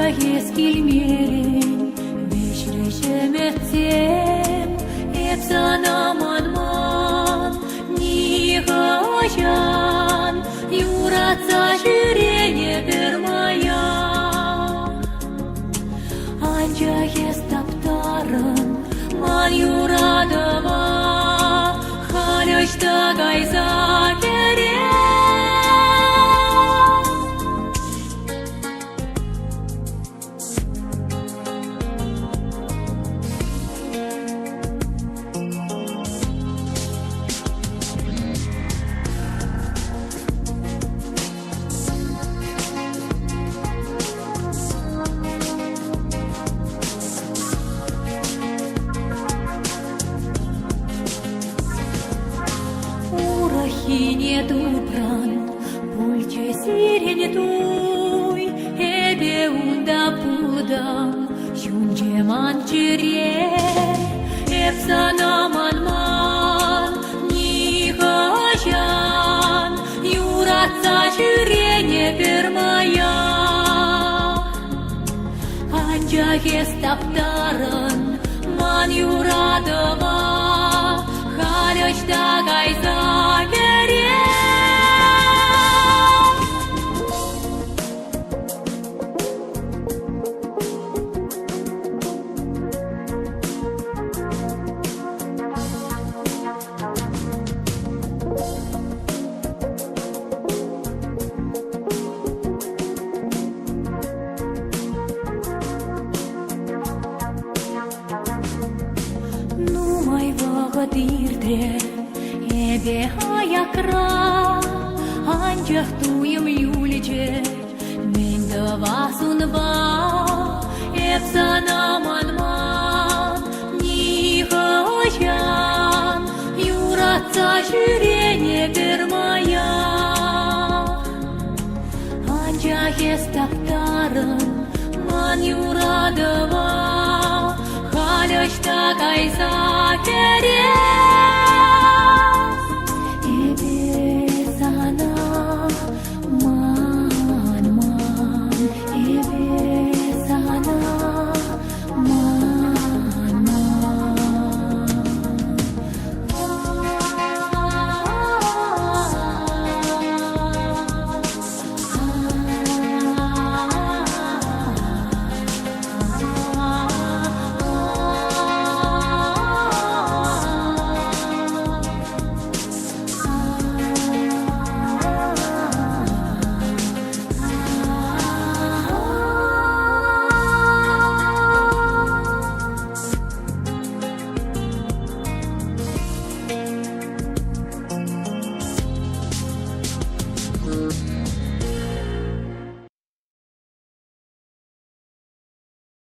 Анчах эс килмерӗн, вӗҫрӗҫ ӗмӗтсем, эп сана манман нихӑҫан, юратса ҫӳренӗ пӗрмаях. Анчах эс таптарӑн ман юратӑва, халь ӑҫта кайса кӗрен? Урӑххине тупрӑн, пулчӗ сирӗн туй, эпӗ унта пултӑм, ҫунчӗ ман чӗре. Эп сана манман нихӑҫан, юратса ҫӳренӗ пӗрмаях. Анчах эс таптарӑн ман юратӑва, халь ӑҫта кайса кӗрен? Нумай вӑхӑт иртрӗ, эпӗ аякра, анчах туйӑм юлчӗ. Мӗн тӑвас унпа? Эп сана манман нихӑҫан, юратса ҫӳренӗ пӗрмаях. Анчах эс таптарӑн ман юратӑва, халь ӑҫта кайса.